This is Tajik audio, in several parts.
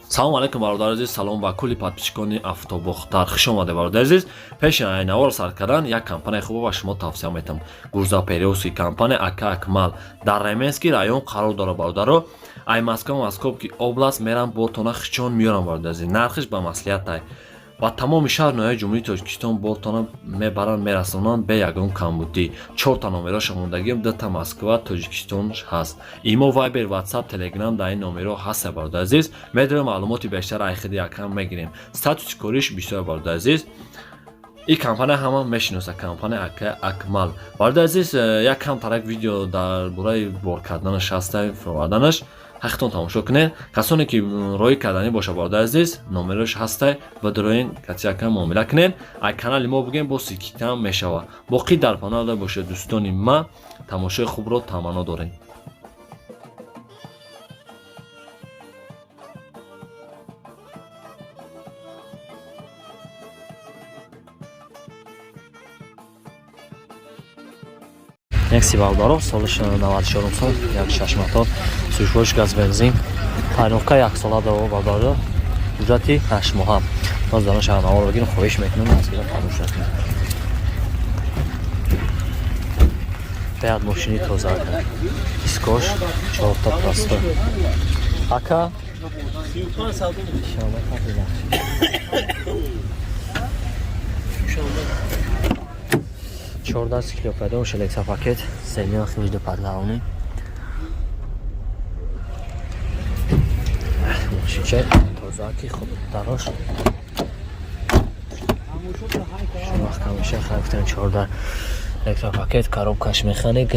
Салом алейкум, бародари азиз, салом ба кулли подписчикони Автобохтар. Хуш омадед, бародари азиз. Пеши навор сар кардан як компанияи хубо ба шумо тавсия метам. Грузоперевозки компания ака Акмал дар Раменский район қарор дорад, бародаро. Ай Москва, Московский область мерам, бортона хичон меёрам, бародари азиз. Нархиш ба маслиҳатай. Ба тамоми шаҳр ноҳияи Ҷумҳурии Тоҷикистон бортона мебаранд, мерасонанд бе ягон камбудӣ. Чорта номероша мондагиам, дута Москва, Тоҷикистон ҳаст. Имо, Вайбер, Ватсап, Телеграм дар ин номеро ҳаст, бародари азиз. Медорем, маълумоти бештар айхиди якам мегирем. Статуси кориш бисёр, бародари азиз. Ин компания ҳама мешиноса, компания ака Акмал. Бародари азиз, як кам тарак видео дар бораи бор карданаш ҳаста, фироварданаш ҳақитон тамошо кунед. Касоне ки роҳӣ карданӣ боша, бародари азиз, номерош ҳастай ва дароин катиякам муомила кунед. Ай канали мо бигем, бо скидкам мешава. Боқӣ дар паноҳ бошед, дӯстони ма, тамошои хубро таманно дорем. Як сивалдаров, солиш 94 сол, як шаш мотор, сӯшвош газ, бензин, тайновка яксола до, бародаро, ҳуҷҷати 8 моҳа. Боз дана шаҳрнаморо бигирем, хоҳиш мекунем, дастгира фаромӯш накунем. Беяд мошини тоза, ака, дискош чорта простой, ака. 14 кило пайдо мешавад, электропакет, семья хеле подглавный. Мошинча тозаки хуб дарош. Вақт камеша хайфтан 14 электропакет, коробкаш механик,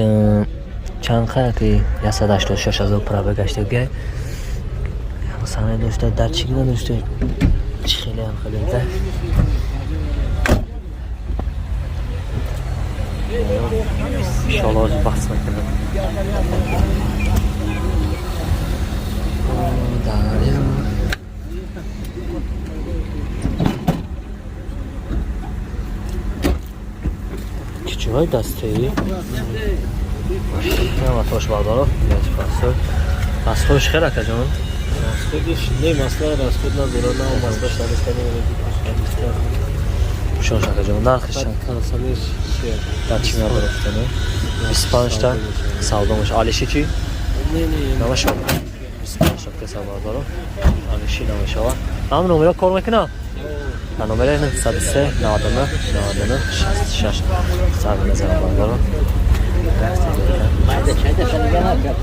чанд хая ки 186 ҳазор пробег гаштагай. Сане дошта, датчик надошта. Чи хеле ҳам хеле да. Иншоалло ҳозир баҳс мекунам. Дарё. Чиҳои дастаӣ? Мотош, бардоро. Расходш хел, акаҷон? Расходиш не, масла расход надорад, на маслаш надостани. Шош, акаҷон, нархиш чанд? Консамеш чи? Дар чӣ надорад? 25 та савдо мешавад. Алиши чӣ? Не, не. Намешавад. 25 та кеса, бардоро. Алиши намешавад. Ҳам номера кор мекунад? Дар номери 903 99 99 66 сар мезанам, бардоро. Майда чайда шанига накард.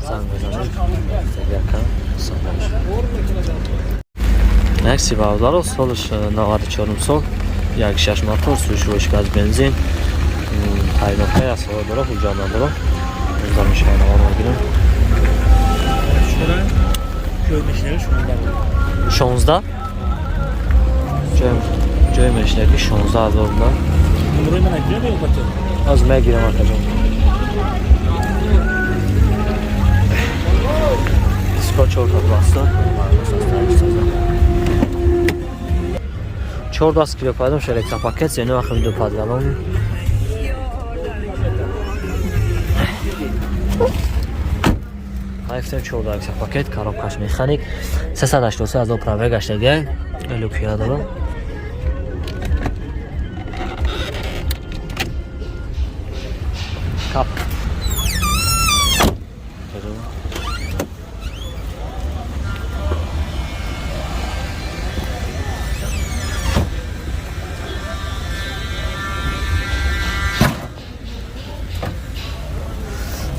Занг мезанем. Якам савдо мешавад. Як сивалдаро, солиш 94 сол, як шаш мотор, сӯшвош газ, бензин, тайнока яксола дора, ҳуҷҷат надора. Замишаи навор мегирем. Ҷой мешинавӣ 16. 16 ҷои мешинаки 16 ҳазор буда. Номерои ман аҷо меёбатед? Аз мегирам, акаҷон. Диско чорта баста. 14 кило пайдо мешавад, электропакет, зено вақт видео подгалон. Айфтем 14 электропакет, коробкаш механик, 383 ҳазор пробег гаштагай, люкия дорам. Кап.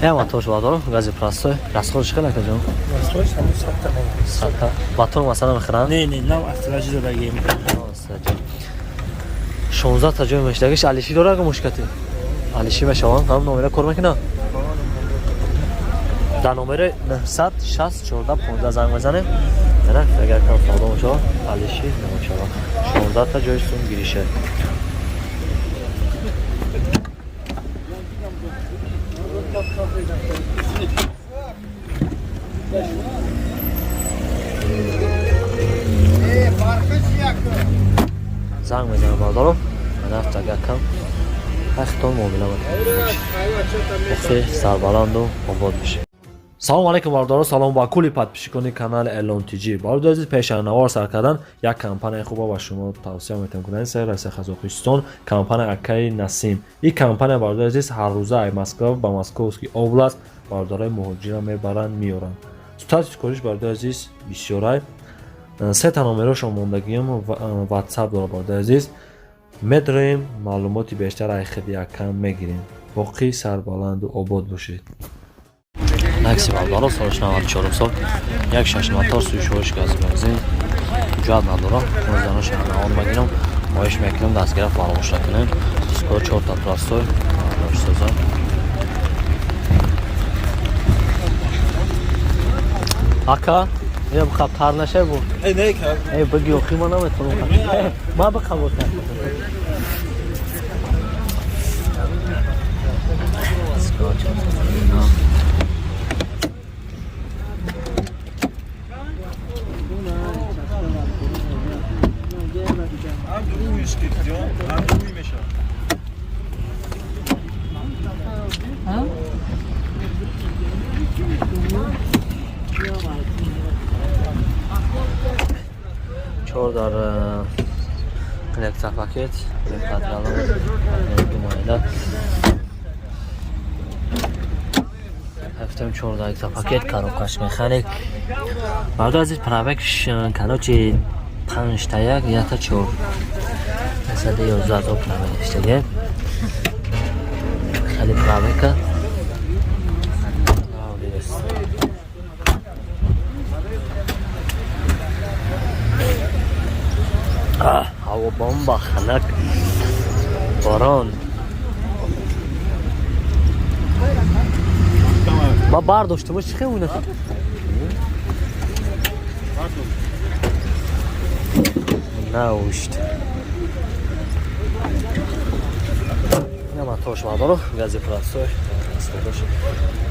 Э, мотор, бардор, гази простой. Расходш хеле, акаҷон? Расходш ҳамун 100 та. 100 та. Мотор масалан мехӯранд? Не, не, нав астражи додагем. 16 та ҷой мешдагиш алиши дора мушкати. Алиши мешаванд, ҳам номера кор мекунад? Дар номери 960 14 15 занг мезанем. Ана агар кам савдо мешавад, алиши намешавад. 16 та ҷои сум гириша. Занг мезанам, бардорам. Рафт агар кам. Хатон муомила мекунем. Боқӣ сарбаланду обод бошед. Салом алейкум, бародаро, салом ба кулли подписчикони канали Элон ТЖ. Бародари азиз, пеш аз навор сар кардан як компанияи хуба ба шумо тавсия метавонам кунам. Сари Россия, Қазоқистон, компания Акаи Насим. Ин компания, бародари азиз, ҳар рӯза ай Москва ба Московский область бародарои муҳоҷирро мебаранд, меоранд. Статуси кориш, бародари азиз, бисёрай. Сета номерошон мондагиам, WhatsApp дора, бародари азиз. Медроем, маълумоти бештар ай худи акам мегирем. Боқӣ сарбаланду обод бошед. Такси, бародаро, солиш 94 сол, як шаш мотор, сӯшоиш, гази, бензин, ҳуҷҷат надорам. Мозаноша навор мегирам, хоҳиш мекунам, дастгира фаромӯш накунем. Дискҳо чорта простой созам. Ака, я хабтар наша бу. Эй, баги, охи, ма наметавонам. Ма бихабота. Дискҳо чорта. Чор дар электропакет, думайда ҳафтам, чор дар электропакет, коробкаш механик. Бародар азиз, пробег, короче, панҷта як, якта чор, 111 000 пробег гаштаге. Хеле пробега. Ҳаво бомба, ханак, борон. Ма бардоштам, чӣ хел уна наушт. Ина моторш, бародаро, гази простой. Расходаш,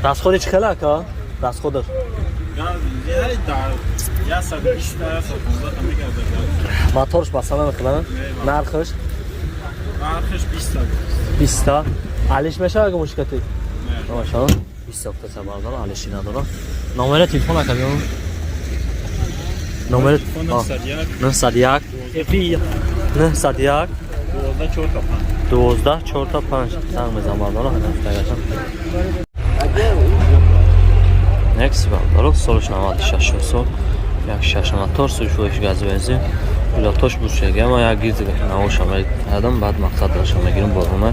расходи чӣ хела, ака, расходаш? Моторш масала мекунам. Нархш? Нархш 20. 20 алиш мешава, ага мушкати. Машалло. 20 та бародаро, алиши надора. Номери телефон, ака, биём. Номери 901 901 12 4 5 занг мезанам, бародаро, ҳадафтагашам. Некси, бародаро, солиш 96 сол, як шаш мотор, сӯшоиш, газ, бензин, пилотош бушега. Ма як гирд навоша мекардам, баъд мақсад доша мегирам борона.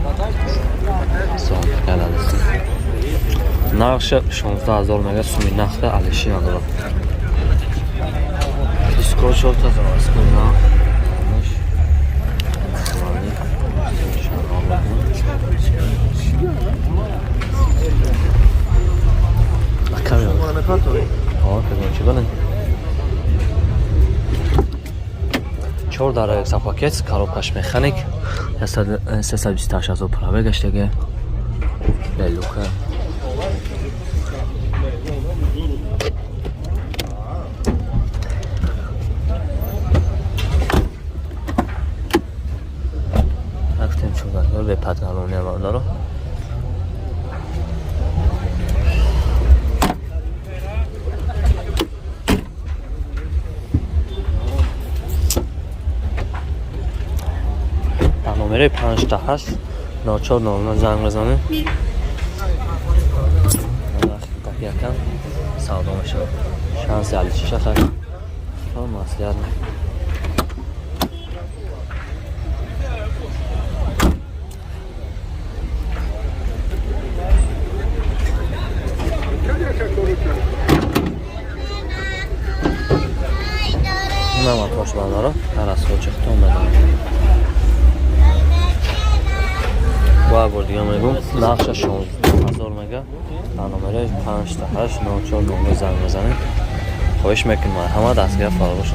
Нархша 16 ҳазор мега, суми нахта, алиши надорад. Диско чорта заводской на. Чор дар пакет, коробкаш механик, 328 ҳазор пробег гаштаге, лелука. Рафтем, чордар бепадгалони, бародаро. Дар номерои 58 04 00 занг бизанед, якам савдо мешавад. Шанси аличиша хай маслиҳат. Инам моторш, бародаро, ҳар аз ҳоҷихтон медонем. Бо бор дига мегум, нархша 16 000 мега. Дар номерои 58 04 00 занг мезанем. Хоҳиш мекунем, ҳама дастгира фаромӯш.